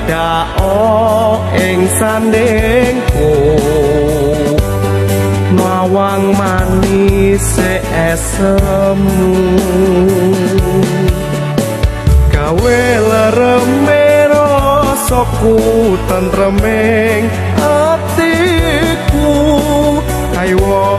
Cedhako ing sandingku, nawang manis esemu, gawe lereme rasaku, tentreming atiku. Kaiwa.